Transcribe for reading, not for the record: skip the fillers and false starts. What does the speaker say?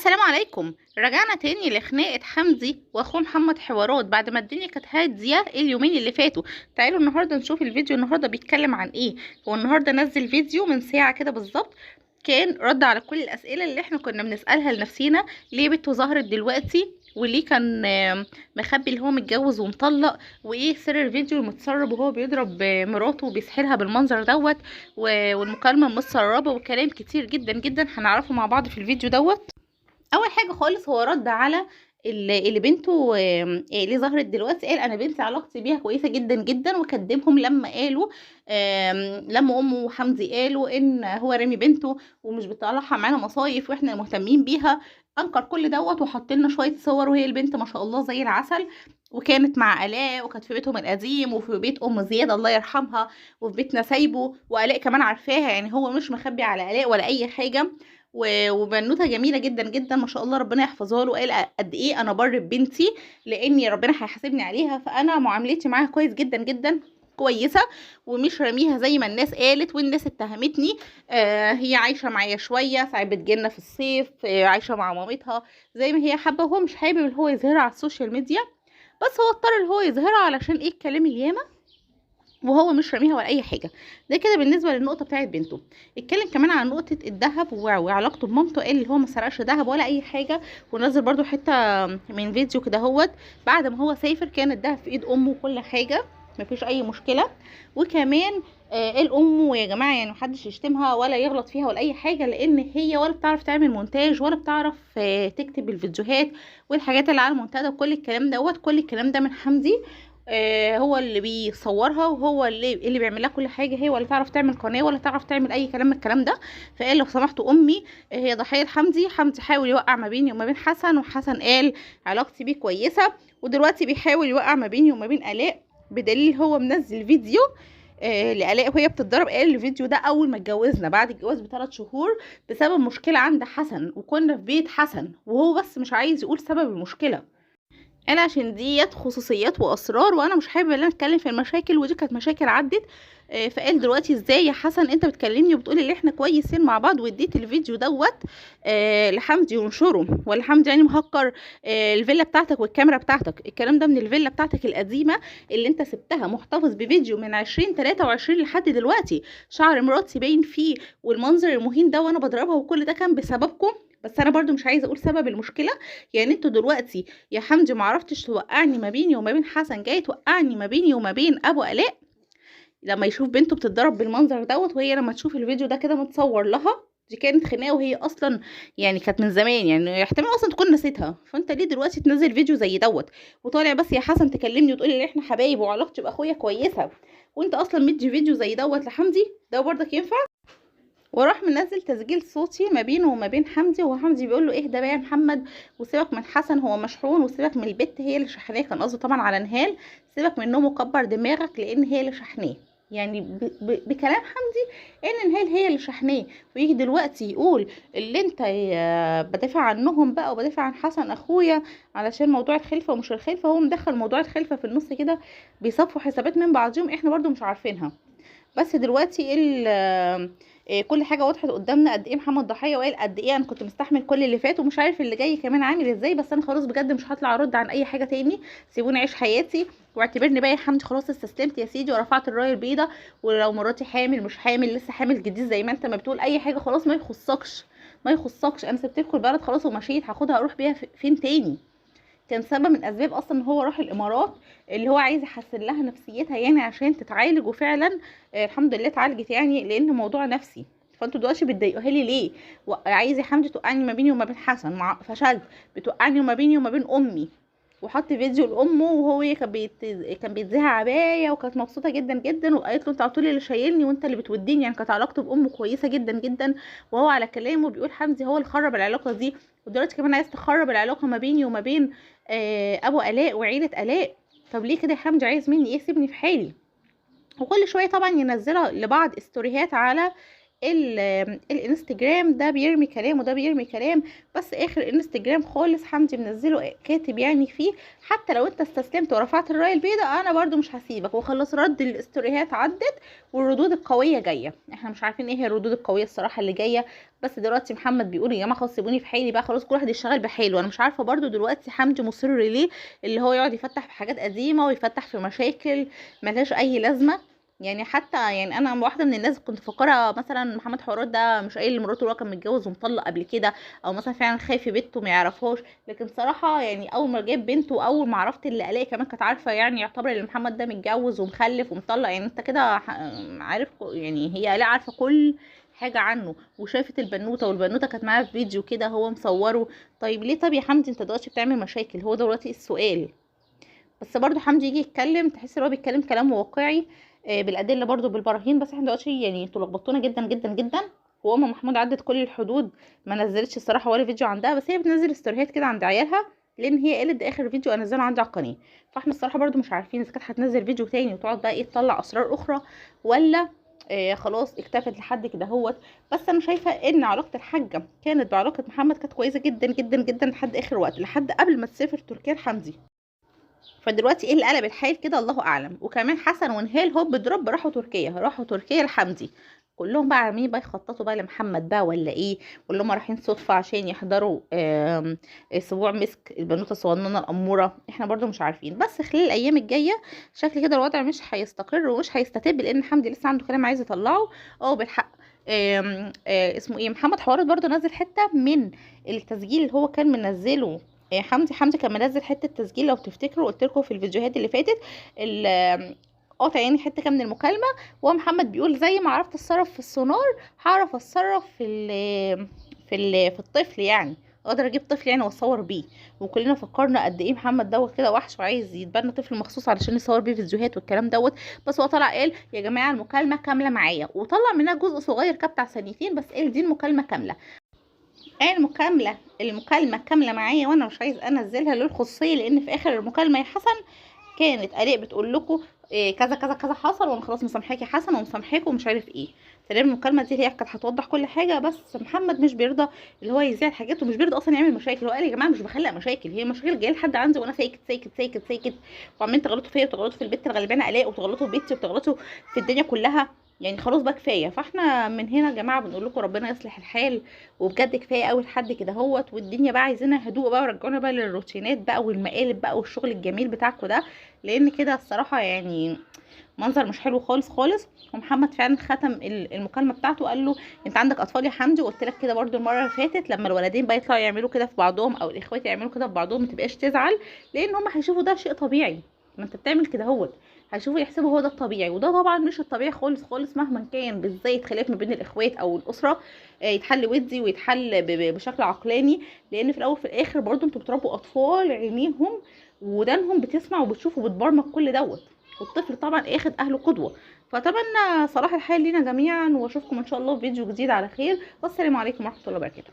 السلام عليكم. رجعنا تاني لخناقة حمدي واخوه محمد حوارات بعد ما الدنيا كانت هادية اليومين اللي فاتوا. تعالوا النهارده نشوف الفيديو النهارده بيتكلم عن ايه. هو النهارده نزل فيديو من ساعة كده بالظبط، كان رد على كل الاسئلة اللي احنا كنا بنسألها لنفسينا. ليه بنته ظهرت دلوقتي؟ وليه كان مخبي اللي هو متجوز ومطلق؟ وايه سر الفيديو المتسرب وهو بيضرب مراته وبيسحلها بالمنظر دوت، والمكالمة المتسربة، وكلام كتير جدا جدا هنعرفه مع بعض في الفيديو دوت. اول حاجة خالص هو رد على اللي بنته ليه ظهرت دلوقتي. قال انا بنتي علاقتي بيها كويسة جدا جدا، وكدبهم لما قالوا لما امه وحمدي قالوا ان هو رامي بنته ومش بيطلعها معانا مصايف واحنا المهتمين بيها. انكر كل دوت وحط لنا شوية صور وهي البنت ما شاء الله زي العسل، وكانت مع الاء وكانت في بيتهم القديم وفي بيت ام زياد الله يرحمها وفي بيت نسايبه، والاء كمان عارفاها، يعني هو مش مخبي على الاء ولا اي حاجة. وبنوته جميلة جدا جدا ما شاء الله ربنا يحفظها له. قال قد ايه انا بر ببنتي لاني ربنا هيحاسبني عليها، فانا معاملتي معاها كويس جدا جدا كويسة ومش راميها زي ما الناس قالت والناس اتهمتني. هي عايشه معايا شوية، ساعات بتجيلنا في الصيف، عايشه مع مامتها زي ما هي حابة، وهو مش حابب ان هو يظهرها على ال social media، بس هو اضطر ان هو يظهرها علشان ايه الكلام الياما، وهو مش راميها ولا اي حاجة. ده كده بالنسبة للنقطة بتاعت بنته. اتكلم كمان عن نقطة الذهب وعلاقته بمامته، قال اللي هو ما سرقش ذهب ولا اي حاجة، ونزل برده حتة من فيديو كده اهوت بعد ما هو سافر كان الذهب في ايد امه وكل حاجة مفيش اي مشكلة. وكمان قال امه يا جماعة يعني محدش يشتمها ولا يغلط فيها ولا اي حاجة، لان هي ولا بتعرف تعمل مونتاج ولا بتعرف تكتب الفيديوهات والحاجات اللي على المنتدى وكل الكلام دوت. كل الكلام ده من حمدي، هو اللي بيصورها وهو اللي بيعمل لها كل حاجة، هي ولا تعرف تعمل قناة ولا تعرف تعمل اي كلام من الكلام ده. فقال لو سمحتوا امي هي ضحية حمدي، حمدي حاول يوقع ما بيني وما بين حسن، وحسن قال علاقتي بيه كويسة، ودلوقتي بيحاول يوقع ما بيني وما بين الاء، بدليل هو منزل فيديو لآلاء وهي بتتضرب. قال الفيديو ده اول ما اتجوزنا بعد الجواز ب3 شهور بسبب مشكلة عند حسن، وكنا في بيت حسن، وهو بس مش عايز يقول سبب المشكلة، قال عشان ديت خصوصيات واسرار وانا مش حابب ان انا اتكلم في المشاكل، ودي كانت مشاكل عدت. فقال دلوقتي ازاي يا حسن انت بتكلمني وبتقولي ان احنا كويسين مع بعض، واديت الفيديو دوت لحمدي ينشره، ولا حمدي يعني مهكر الفيلا بتاعتك والكاميرا بتاعتك؟ الكلام ده من الفيلا بتاعتك القديمة اللي انت سبتها، محتفظ بفيديو من 2023 لحد دلوقتي، شعر مراتي باين فيه والمنظر المهين ده وانا بضربها، وكل ده كان بسببكم. بس انا برضو مش عايزه اقول سبب المشكلة، يعني انتوا دلوقتي يا حمدي ما عرفتش توقعني ما بيني وما بين حسن، جاي توقعني ما بيني وما بين ابو الاء لما يشوف بنته بتتضرب بالمنظر دوت، وهي لما تشوف الفيديو ده كده متصور لها، دي كانت خناقه وهي اصلا يعني كانت من زمان، يعني احتمال اصلا تكون نسيتها، فانت ليه دلوقتي تنزل فيديو زي دوت وطالع بس يا حسن تكلمني وتقولي ان احنا حبايب وعلاقتي باخويا كويسة، وانت اصلا مدي فيديو زي دوت لحمدي؟ ده برضك ينفع؟ وراح منزل تسجيل صوتي ما بينه وما بين حمدي، وحمدي بيقول له اهدى بقى يا محمد وسيبك من حسن هو مشحون، وسيبك من البت هي اللي شحناه، كان قصده طبعا على نهال، سيبك منه وكبر دماغك لان هي اللي شحناه، يعني بكلام حمدي ان نهال هي اللي شحناه. ويجي دلوقتي يقول اللي انت بدافع عنهم بقى وبدافع عن حسن اخويا علشان موضوع الخلفة ومش الخلفة، هو مدخل موضوع الخلفة في النص كده، بيصفوا حسابات من بعضهم احنا برضو مش عارفينها. بس دلوقتي كل حاجة وضحت قدامنا قد ايه محمد ضحية، وقال قد ايه انا كنت مستحمل كل اللي فات ومش عارف اللي جاي كمان عامل ازاي، بس انا خلاص بجد مش هطلع ارد عن اي حاجة تاني، سيبوني اعيش حياتي واعتبرني بقى يا حمدي خلاص استسلمت يا سيدي ورفعت الراية البيضاء، ولو مراتي حامل مش حامل لسه حامل جديد زي ما انت ما بتقول اي حاجة خلاص ما يخصكش ما يخصكش، انا سبت لكم البلد خلاص ومشيت، هاخدها اروح بيها فين تاني؟ كان سبب من اسباب اصلا ان هو راح الامارات اللي هو عايز يحسن لها نفسيتها يعني عشان تتعالج، وفعلا الحمد لله اتعالجت يعني، لان موضوع نفسي. فانتوا دلوقتي بتضايقوها لي ليه؟ عايز يا حمدي توقعني ما بيني وما بين حسن، فشلت، بتوقعني وما بيني وما بين امي، وحط فيديو لامه وهو كان بيديها عباية وكانت مبسوطة جدا جدا، وقالت له انت على طول اللي شايلني وانت اللي بتوديني، يعني كانت علاقته بامه كويسة جدا جدا، وهو على كلامه بيقول حمدي هو اللي خرب العلاقة دي، ودلوقتي كمان عايز تخرب العلاقة ما بيني وما بين ابو الاء وعيلة الاء. طب ليه كده يا حمدي؟ عايز مني ايه؟ سيبني في حالي. وكل شوية طبعا ينزلها لبعض استوريهات على الانستجرام، ده بيرمي كلام وده بيرمي كلام. بس اخر انستجرام خالص حمدي منزله كاتب يعني فيه حتى لو انت استسلمت ورفعت الراية البيضاء انا برضو مش هسيبك، وخلص رد الاستوريهات عدت والردود القوية جاية. احنا مش عارفين ايه هي الردود القوية الصراحة اللي جاية، بس دلوقتي محمد بيقول يا جماعة خلاص سيبوني في حالي بقى، خلاص كل واحد يشتغل بحاله. انا مش عارفه برضو دلوقتي حمدي مصر ليه اللي هو يقعد يفتح في حاجات قديمة ويفتح في مشاكل ملهاش اي لازمه. يعني حتى يعني انا واحدة من الناس كنت فاكره مثلا محمد حوارات ده مش قايل لمراته هو كان متجوز ومطلق قبل كده، او مثلا فعلا خايف بنته ما يعرفهاش. لكن صراحة يعني اول ما جاب بنته واول ما عرفت اللي الاقي كمان كانت عارفه، يعني يعتبر ان محمد ده متجوز ومخلف ومطلق، يعني انت كده عارف، يعني هي الاء عارفه كل حاجة عنه وشافت البنوته، والبنوته كانت معاه في فيديو كده هو مصوره. طيب ليه طب يا حمدي انت دلوقتي بتعمل مشاكل؟ هو دلوقتي السؤال. بس برضو حمدي يجي يتكلم تحس ان هو بيتكلم كلام واقعي بالادلة برضو بالبراهين. بس احنا دلوقتي يعني انتوا لخبطتونا جدا جدا جدا. وام محمود عدت كل الحدود، ما نزلتش الصراحة ولا فيديو عندها، بس هي بتنزل ستوريهات كده عند عيالها، لان هي قالت ده اخر فيديو انزله عندي على القناة. فاحنا الصراحة برضو مش عارفين اذا كانت هتنزل فيديو تاني وتقعد بقى ايه تطلع اسرار اخرى، ولا خلاص اكتفت لحد كده هوت. بس انا شايفه ان علاقة الحاجة كانت بعلاقة محمد كانت كويسة جدا جدا جدا لحد اخر وقت، لحد قبل ما تسافر تركيا لحمدي. فدلوقتي ايه اللي قلب الحال كده الله اعلم. وكمان حسن ونهال هوب دروب راحوا تركيا، راحوا تركيا لحمدي، كلهم بقى عاملين بقى يخططوا بقى لمحمد بقى ولا ايه، ولا هم رايحين صدفة عشان يحضروا اسبوع مسك البنوته الصغننه الاموره، احنا برضو مش عارفين. بس خلال الايام الجاية شكل كده الوضع مش هيستقر ومش هيستتب، لان حمدي لسه عنده كلام عايز يطلعه. بالحق آم، آه، اسمه ايه محمد حوارات برضو نزل حتة من التسجيل اللي هو كان منزله حمدي كان منزل حتة تسجيل لو تفتكروا، قلت لكم في الفيديوهات اللي فاتت قاطع يعني حتة كده من المكالمة، ومحمد بيقول زي ما عرفت اتصرف في السونار هعرف اتصرف في الطفل، يعني اقدر اجيب طفل يعني واتصور بيه. وكلنا فكرنا قد ايه محمد دوت كده وحش وعايز يتبنى طفل مخصوص علشان يصور بيه فيديوهات والكلام دوت. بس هو طلع قال يا جماعة المكالمة كاملة معايا، وطلع منها جزء صغير كده بتاع ثانيتين بس، قال دي المكالمة كاملة، قال المكالمة كاملة معايا وانا مش عايز انزلها للخصوصيه، لان في اخر المكالمة يا حسن كانت الاء بتقول لكم إيه كذا كذا كذا حصل، وانا خلاص مسامحاك يا حسن ومسامحاك ومش عارف ايه. تقريبا المكالمة دي هي كانت هتوضح كل حاجة، بس محمد مش بيرضى اللي هو يذيع الحاجات، ومش بيرضى اصلا يعمل مشاكل. هو قال يا جماعة مش بخلق مشاكل، هي مشاكل جاية لحد عندي وانا ساكت ساكت ساكت ساكت، وعمالين تغلطوا فيا وتغلطوا في البت الغلبانه الاء وتغلطوا في بيتي وتغلطوا في الدنيا كلها، يعني خلاص بقى كفاية. فاحنا من هنا يا جماعة بنقول لكم ربنا يصلح الحال، وبجد كفاية قوي لحد كده اهوت، والدنيا بقى عايزينها هدوء بقى، ورجعونا بقى للروتينات بقى والمقالب بقى والشغل الجميل بتاعكم ده، لان كده الصراحة يعني منظر مش حلو خالص خالص. ومحمد فعلا ختم المكالمة بتاعته وقال له انت عندك اطفال يا حمدي، وقلت لك كده برده المرة اللي فاتت لما الولدين بقى يطلعوا يعملوا كده في بعضهم او الاخوات يعملوا كده في بعضهم ما تبقاش تزعل، لان هم هيشوفوا ده شيء طبيعي، ما انت بتعمل كده اهوت هيشوفوا يحسبوا هو ده الطبيعي، وده طبعا مش الطبيعي خالص خالص مهما كان، بالذات خلاف ما بين الاخوات او الاسرة يتحل ودي ويتحل بشكل عقلاني، لان في الاول وفي الاخر برضو انتوا بتربوا اطفال عينيهم ودانهم بتسمع وبتشوف وبتبرمج كل دوت، والطفل طبعا اخد اهله قدوة. فاتمنى صلاح الحال لينا جميعا، واشوفكم ان شاء الله في فيديو جديد على خير، والسلام عليكم ورحمة الله وبركاته.